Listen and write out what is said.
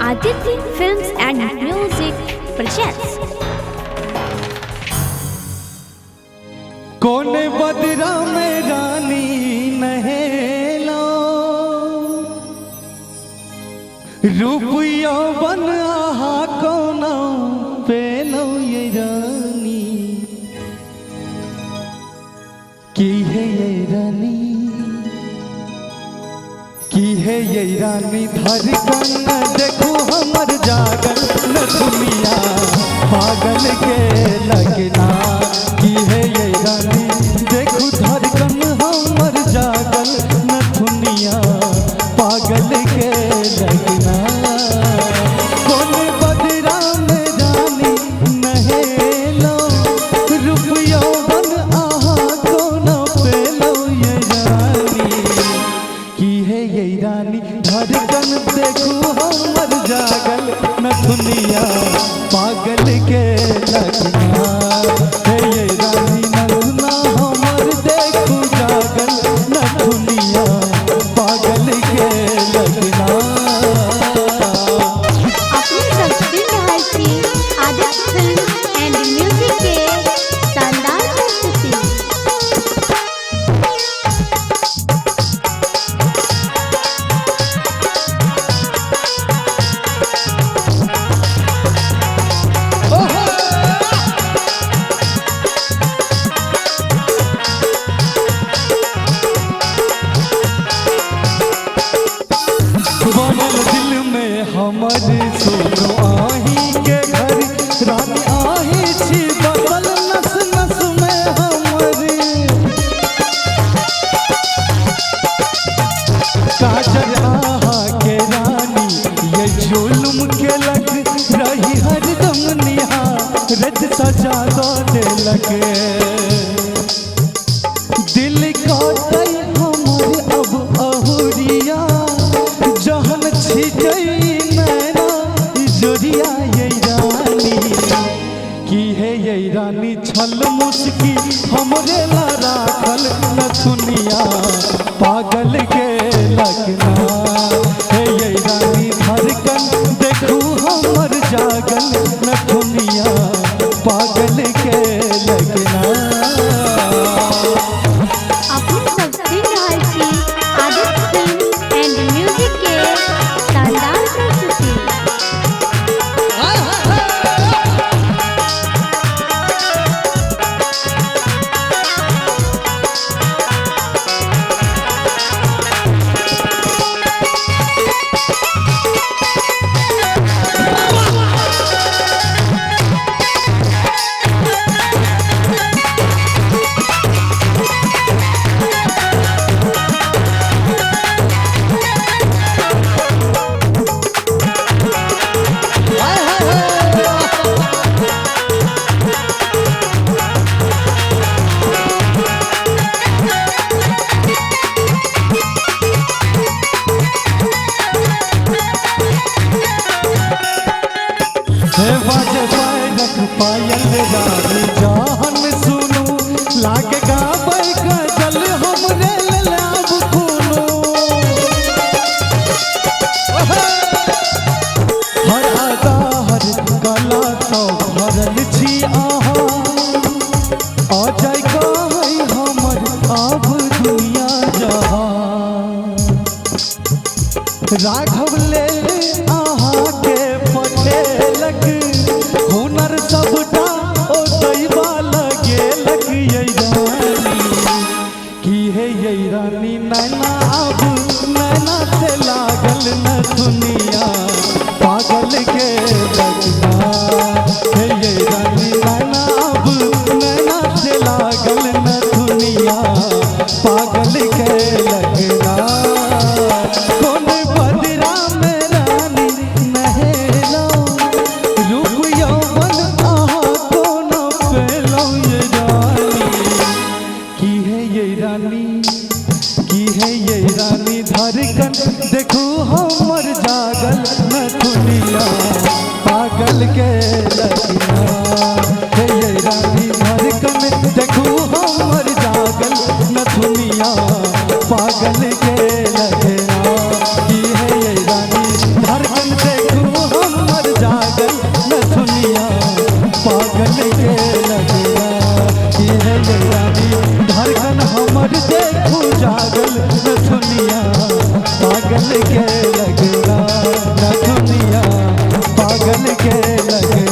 Aditya Films and Music presents. कौन बदरा में रानी नहेलो, रूप यौवन आहा कोना पेलो ये रानी। की है ये रानी, की है ये रानी, धड़कन देखो हमर जागल न दुनिया पागल के लगना। की है ये रानी, देखो धड़कन हमर जागल न दुनिया पागल के लगना। कौन बदरा में रानी नहेलो, रूप यौवन आहा कोना पेलो ये रानी। की है ये रानी, धड़कन देखो हमर जागल न दुनिया पागल के लगना। हे ये रानी नगना हमर देखो जागल न दुनिया पागल के लगना। अपने सब सुन रहल छी आदित्य फिल्म एंड म्यूजिक के शानदार प्रस्तुति। बनल दिल में हमर सुनो आही के घर, रानी आही छी बसल नस नस में हमर। काजर आहा के रानी ये जुलुम केलक, रही हरदम निहारत सजा दो देलक। दिल काटै हमर अब अहुरिया, जहन छिटै नैना जोरिया ये रानी। की है ये रानी, छल मुस्की हमरे ला राखल न दुनिया पागल के लगना। हे ये रानी, धड़कन देखू हमर जागल न दुनिया पागल के लगना। अपने सब सुन रहल छी आदित्य फिल्म एंड म्यूजिक के शानदार प्रस्तुति। हे बाजे पैरक पायल रानी जहन सुनू, लागे गाबै गजल हमरे लेल अब कोनो। हर अदा हर कला तो भरल छी आहा, आ जाय कहै हमर अब दुनिया जहाँ। राघव ले आहा के पठेलक, हुनर सबटा ओ दैवा लगेलक ये रानी। की है ये रानी, नैना अब नैना से लागल न दुनिया पागल के लगना। हे ये रानी, नैना अब नैना से लागल न दुनिया पागल के लगना। कौन बदरा में रानी नहेलो, रूप यौवन आहा कोना पेलो ये रानी। की है ये रानी, की है ये रानी, धड़कन देखो हमर जागल न दुनिया पागल के लगना। हे ये रानी, धड़कन देखो हमर जागल न दुनिया पागल के लगना। की है ये रानी, धड़कन देखो जागल नथुनिया पागल के लगला, नथुनिया पागल के लगला।